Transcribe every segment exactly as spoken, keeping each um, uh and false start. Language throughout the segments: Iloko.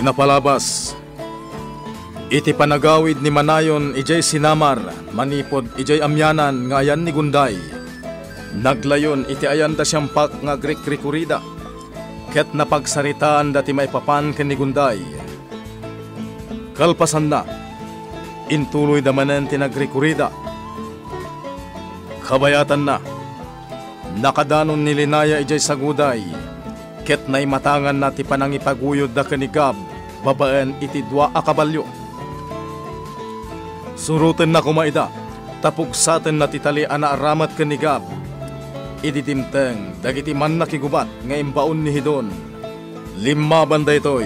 Napalabas iti panagawid ni Manayon idiay sinamar manipud idiay amianan nga ayan ni Gunday. Naglayon iti ayanda siampak nga agrikrikurida, ket napagsaritaanda ti maipapan ken ni Gunday. Kalpasanna, intuloyda manen ti nagrikurida. Kabayatanna, nakadanon ni Linaya idiay saguday, ket naimatanganna ti panangipaguyodda ken ni Gab babaen iti dua a kabalio. Surotenna koma ida, ta pugsatenna ti tali a naaramat ken ni Gab. Idi dimteng dagiti mannakigubat nga imbaon ni Hidon, limmaban daytoy,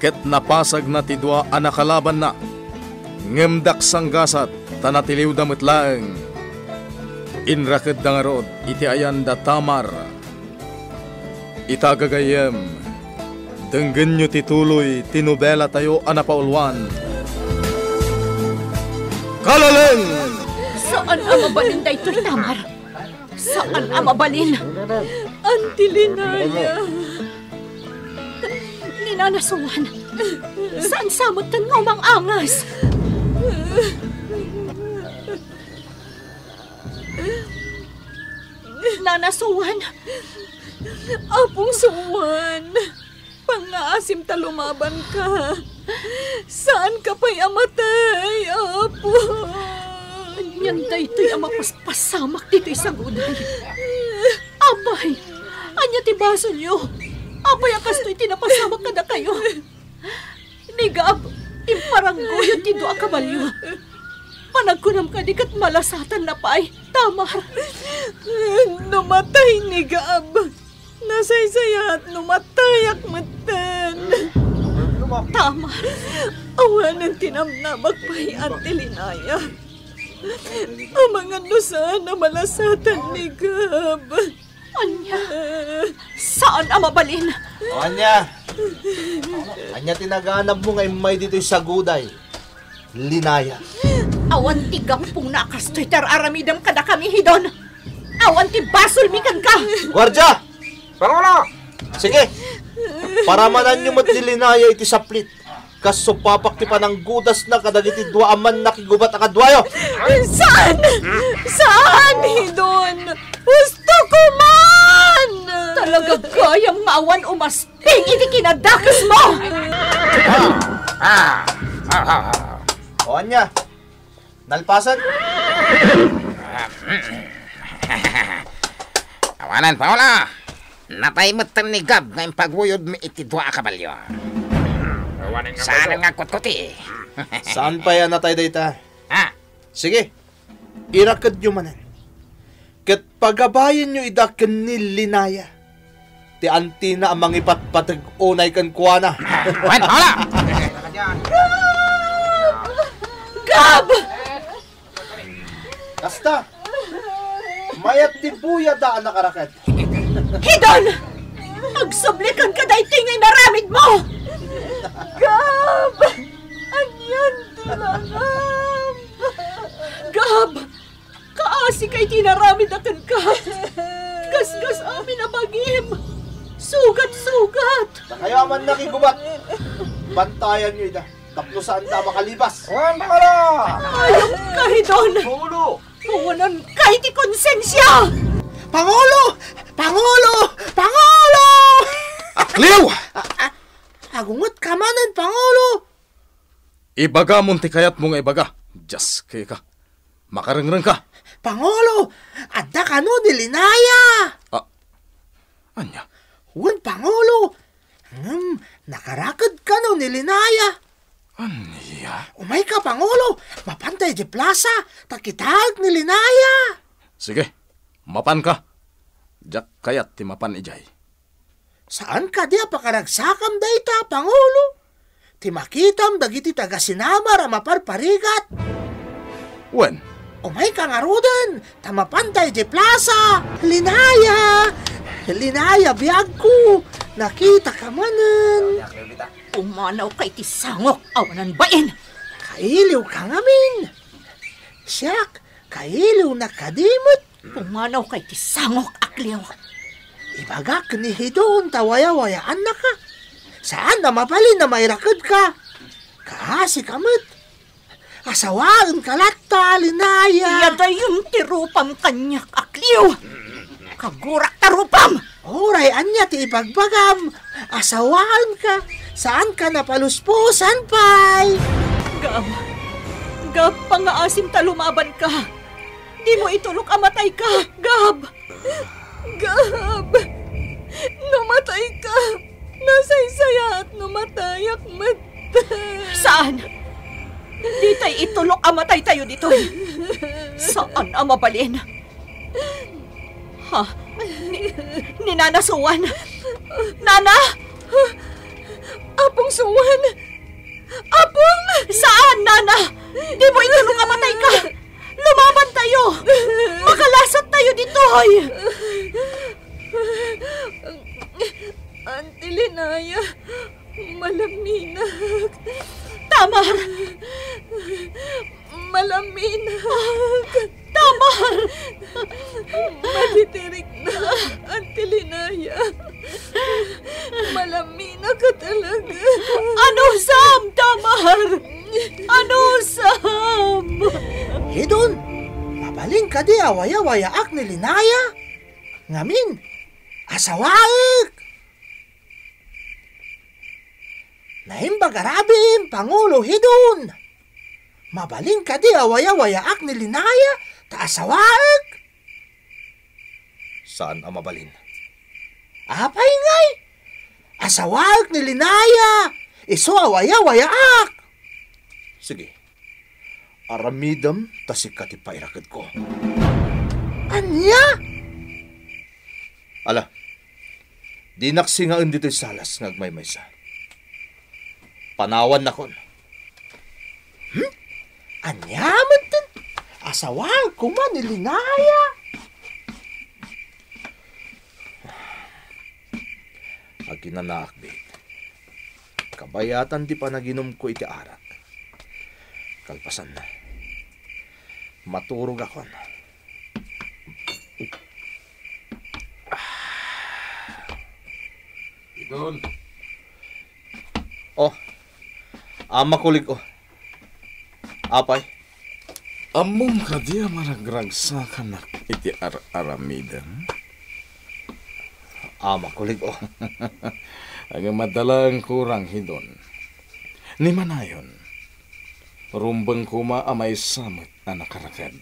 ket napasagna ti dua a nakalabanna. Ngem daksanggasat ta natiliwda met laeng. Inrakedda ngarud iti ayanda Tamar. Ita gagayyem, denggenyo ti tuloy ti nobelatayo a napauluan. Kalaleng! Saan a mabalin daytoy, Tamar. Saan a mabalin. Auntie Linaya. Ni Nana Suan, saan sa metten nga umang-angas? Nana Suan. Apong Suan. Pangngaasim ta lumabanka. Saanka pay a matay, Apo. Anian daytoy a mapaspasamak ditoy saguday? Apay, ania ti basolyo? Apay a kastoy ti napasamak kadakayo? Ni Gab, imparangguyod ti dua a kabalio. Panagkunam kadi ket malasatanna pay, Tamar. No matay ni Gab, nasaysayaat no matayak metten. Tamar. Awanen ti namnabak pay, Auntie Linaya. Amangan no saan a malasatan ni Gab. Ania? Saan a mabalin? O, ania? Ania ti naganabmo nga immay ditoy saguday, Linaya? Awan ti gampong a kastoy ti ar-aramidem kadakami, Hidon. Awan ti basolmi kenka. Guardia! Pangulo! Sige, paramananyo met ni Linaya iti saplit. Kas supapak ti pananggutasna kadagiti dua a mannakigubat a kaduayo. Saan? Saan, Hidon? Husto koman! Talaga gayam nga awan umasting iti kinadakesmo! Ah, ah, ah, ah, ah. O, ania? Nalpasan? Awanan, Paolo! Natay metten ni Gab nga impaguyodmi iti dua a kabalio. Awanen nga Saan nga agkutkuti? Saan pay a natay dayta? Ha? Sige, irakedyo manen. Ket pagabayenyo ida ken ni Linaya, ti antina a mangipatpateg unay kenkuana. Wen, Paolo! Gab! Gab! Kasta, mayat ti buyada a nakaraked. Hidon! Agsubli kenka daytoy nga inaramidmo! Gab! Anian ti langam? Gab! Kaasi kay ti inaramid a kenka. Gasgas amin a bagim. Sugat-sugat. Dakayo a mannakigubat, bantayanyo ida tapno saanda a makalibas. Wen, Paolo! Ayam ka, Hidon! Paolo! Awanan ka iti konsensia! Pangulo! Pangulo! Pangulo! Akliw! A-, a-, agunget ka manen, Pangulo! Ibagamon ti kayatmo nga ibaga. Dios, kayka. Makarengreng ka. Pangulo, adda kano ni Linaya? Ah, ania? Wen, Pangulo. Ngem, nakaraked kano ni Linaya? Ania? Umayka, Pangulo. Mapanta idiay plasa, ta kitaek ni Linaya. Sige, mapanka. Diak kayat ti mapan idiay. Saan kadi a pakaragsakam dayta, Pangulo? Ti makitam dagiti taga-sinamar a maparparigat. Wen. Umayka ngaruden, ta mapanta idiay plasa. Linaya! Linaya, biagko! Nakitaka manen. Pumanawka iti sangok, awanan bain. Kailiwka ngamin. Siak, kailiwnak kadi met. Pumanawka iti sangok, Akliw. Ibagak ni Hidon ta wayawayaannaka. Saan a mabalin a mairakedka. Kaasika met. Asawaenka latta, Linaya. Iyadayon ti rupam kaniak, Akliw. Kagurak ta rupam. Uray ania ti ibagbagam, asawaenka. Saanka a paluspusan pay. Gab. Gab, pangaasim ta lumabanka. Dimo itulok a matayka, Gab. Gab, no matayka, nasaysayaat no matayak met. Saan? Ditay itulok a mataytayo ditoy. Saan a mabalin. Ha? Ni, ni Nana Suan? Nana? Apong Suan? Apong! Saan, Nana? Dimo itulok a matayka. Lumaban tayo! Makalasat tayo ditoy! Auntie Linaya, malaminak. Tamar! Malaminak. Tamar! Matitirikna, Auntie Linaya. Malaminak ka talaga. Anusam, Tamar! Anusam! Hidon, mabalin kadi a wayawayaak ni Linaya? Ngamin, asawaek! Naimbag a rabim, Pangulo Hidon! Mabalin kadi a wayawayaak ni Linaya ta asawaek? Saan a mabalin. Apay ngay? Asawaek ni Linaya, isu a wayawayaak. Sige. Aramidem ta sika ti pairakedko. Ania? Ala, dinak singaen ditoy salas nga agmaymaysa. Panawannakon. Hmm? Ania metten? Asawaek koma ni Linaya. Aginanaak, Bit. Kabayatan ti panaginumko iti arak. Kalpasanna, maturogakon. Idon. Oh, Ama Kulig, oh. Apay? Ammom kadi a maragragsakanak iti ar-aramidem? Ama Kulig, oh. Agmadalaeng kurang, Hidon. Ni manayon, rumbeng koma a maysa met a nakaraked.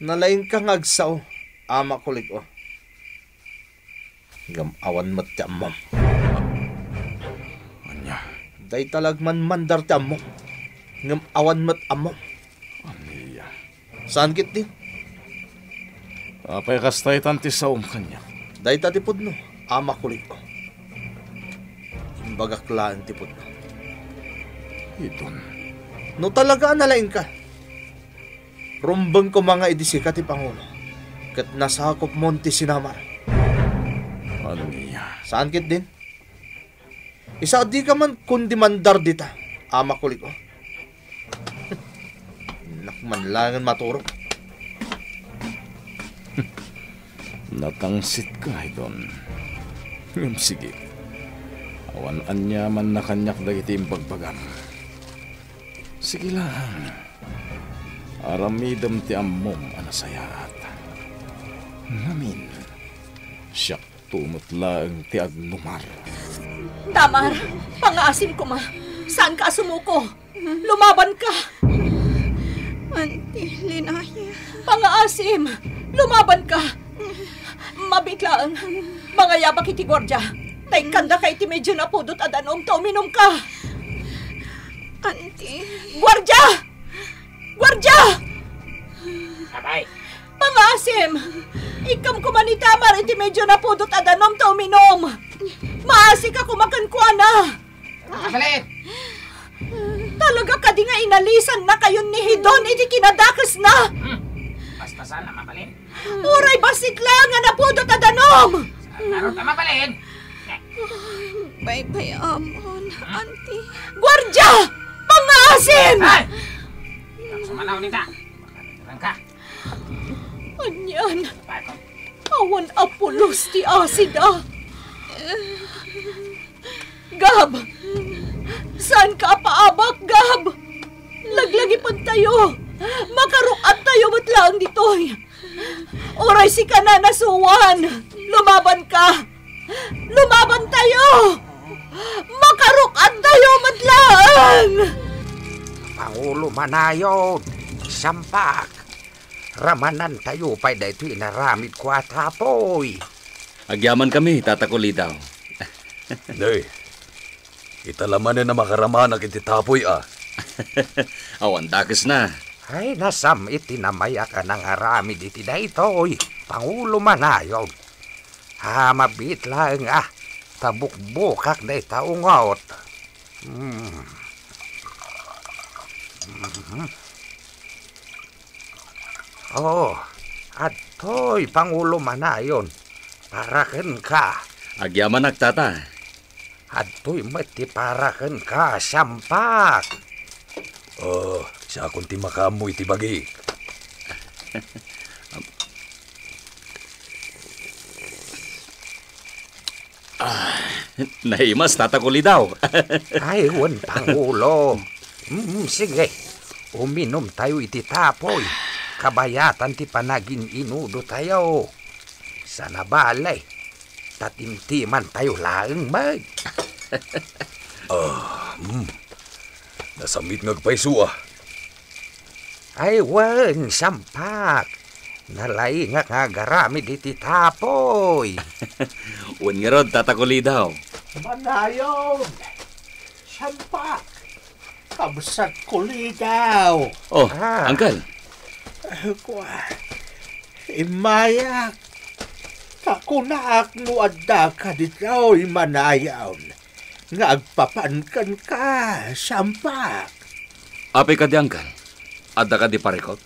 Nalaingka nga agsao, Ama Kulig, oh. Ngem awan met ti ammom. Ania? Dayta la agmanmandar ti ammom. Ngem awan met ammom. Ania? Saan ketdin? Apay kasta itan ti saom kaniak? Dayta ti pudno, Ama Kulig. Imbagak laeng ti pudno. Idon. No talaga a nalaingka, rumbeng koma nga idi sika ti pangulo, ket nasakopmon ti sinamar. Ania? Saan ketdin? Isa a dika man kondimandar dita, Ama Kulig, oh. Nak man laengen maturog. Natangsitka, Idon. Ngem sige, awan aniamanna kaniak dagiti imbagbagam. Sige laeng. Aramidem ti ammom a nasayaat. Ngamin, siakto met laeng ti agnumar. Tamar, pangaasim koma. Saanka a sumuko. Lumabanka. Auntie Linaya. Pangaasim. Lumabanka. Mabiit laeng. Mangayabak iti guardia. Ta ikkandaka iti medio napudot a danom ta uminumka. Auntie. Guardia! Guardia! Apay. Pangaasim! Ikkam koma ni Tamar iti medio napudot a danom ta uminum. Maasika koma kenkuana. Mabalin! Talaga kadi nga inalisannakayon ni Hidon iti kinadakesna? Hmm. Basta saan a mabalin. Uray bassit laeng nga napudot a danom! Saan ngarud a mabalin? Baybay-amon, Auntie. Guardia! Pangaasim! Ay! Ikaw sumanaw nita. Makalimutan ka. Anian? Bakit? Awan a pulos ti asida. Gab! Saanka a paabak, Gab! Laglagipentayo! Makaruk-attayo met laeng ditoy! Uray sika, Nana Suan! Lumabanka! Lumabantayo! Makaruk-attayo met laeng! Pangulo Manayon, Siampak, ramanantayo pay daytoy inaramidko a tapoy. Agyamankami, Tata Kulidaw. Nay, ita la manen a makaramanak iti tapoy a. Awan dakesna. Ay, nasam-it ti namayak a nangaramid iti daytoy, Pangulo Manayon. A, mabiit laeng a, ta bukbukak dayta ungot. Mm. Mhm. Oh, adtoy, Pangulo Manayon, para kenka. Agyamanak, Tata. Adtoy met ti para kenka, Siampak. Oh, siakon ti makaammo iti bagik. Ah, naimas, Tata Kulidaw. Ay, wen, Pangulo. Mm, sige. Uminumtayo iti tapoy. Kabayatan ti panagin-inudotayo. Saan a bale, ta timtimantayo laeng met. Ah, mm. Nasam-it nga agpayso a. Ay, wen, Siampak. Nalaingak nga agaramid iti tapoy. Wen ngarud, Tata Kulidaw. Manayon! Siampak! Kabsat Kulidaw! Oh, Ah. Uncle. Ah, kua, immayak. Ta kunak no adda kaditaw, Manayon, nga agpapan kenka, Siampak. Apay kadi, Uncle? Adda kadi parikut?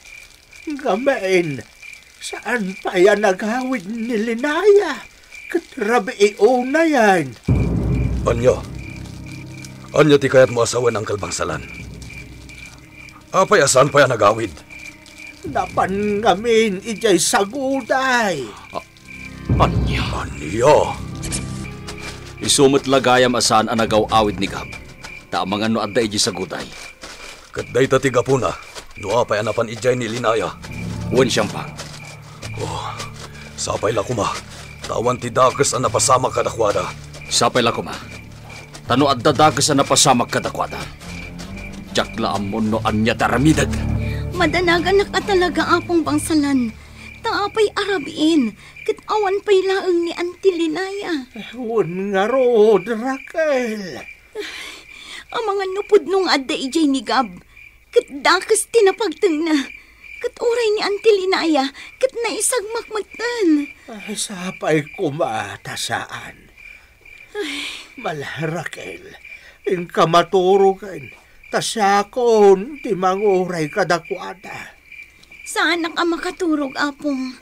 Ngamin, saan pay a nagawid ni Linaya ket rabii unayen. Ania? Ania ti kayatmo a sawen, Uncle Bangsalan? Apay a saan pay a nagawid? Napan ngamin idiay saguday. Ah, Ania? Ania? Isu met la gayam a saan a nagaw-awid ni Gab, ta amangan no adda idiay saguday. Ket dayta ti gapuna no apay a napan idiay ni Linaya. Wen, Siampak. Oh, sapay la koma, ta awan ti dakes a napasamak kadakuada. Sapay la koma, ta no adda dakes a napasamak kadakuada, diak la ammon no ania ti aramidek. Madanaganak a talaga, Apong Bangsalan. Ta apay a rabiin, ket awan pay laeng ni Auntie Linaya? Wen ngarud, Raquel. Amangan no pudno nga adda idiay ni Gab, ket dakes ti napagtengna, ket uray ni Auntie Linaya, ket naisagmak metten. Ay, sapay koma ta saan. Ay. Mala, Raquel, inka maturogen, ta siakon ti manguray kadakuada. Saanak a makaturog, Apong.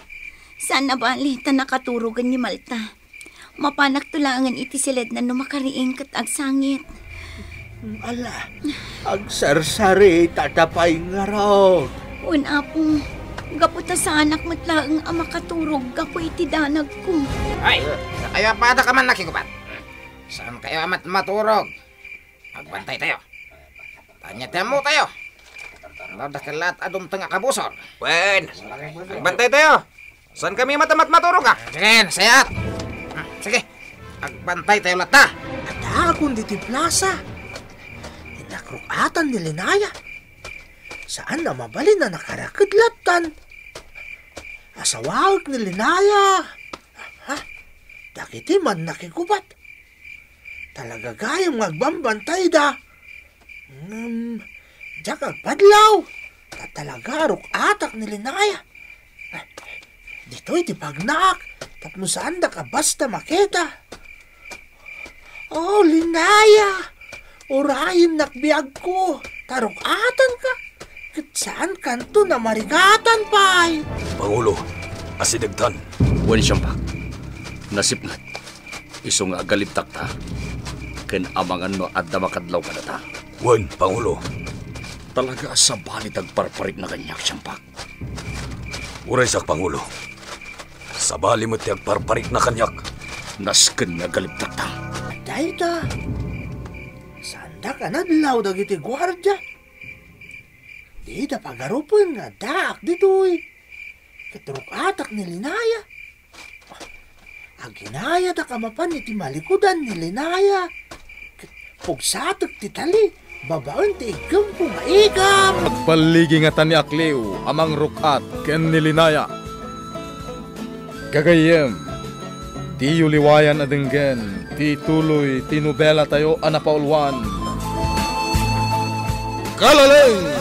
Saan a bale ta nakaturogen ni Malta. Mapanakto laengen iti siledna no makariing ket agsangit. Ala, agsarsarita ta pay ngarud. Wen, Apong, gapu ta saanak met laeng a makaturog gapu iti danagko. Ay, dakayo a pada ka man nakigubat. Saan kayo a mat-, maturog? Agbantay tayo. Ania ti ammo tayo? Nadakkel laat a dumteng a kabusor. Wen, agbantay tayo. Saan kami matamat maturog, ah? Sige, sayat. Hmm, sige. Agbantay tayo latta. Addaakon ditoy plasa. Inakruk-atan ni Linaya. Saan a mabalin a nakaraked lattan. Asawaek ni Linaya. Ha? Dagiti man nakigubat. Talaga gayam nga agbambantayda. Ngem, diak agpadlaw. Ta talaga ruk-atak ni Linaya. Ditoy ti pagnaak tapno saandak a basta makita. Oh, Linaya! Urayennak biagko, ta ruk-atanka. Ket saankanto a marikatan pay. Pangulo, asidegtan. Wen, Siampak. Nasipnget. Isu nga agalibtak ta. Ken amangan no adda makadlaw kadata. Wen, Pangulo. Talaga a sabali ti agparparikna kaniak, Siampak. Uray siak, Pangulo. Sabali met ti agparparikna kaniak. Nasken nga agalebtak. Dayta, saandak a nadlaw dagiti guardia. Dida pagarupen nga addaak ditoy. Ket ruk-atak ni Linaya. Aginayadak a mapan iti malikudan ni Linaya. Ket pugsatek ti tali babaen ti iggemko nga igam. Agballigi ngata ni Akleo a mangruk-at ken ni Linaya. Gagayyem, diyo liwayan a denggen ti ituloy ti nobelatayo a napauluan. Kalaleng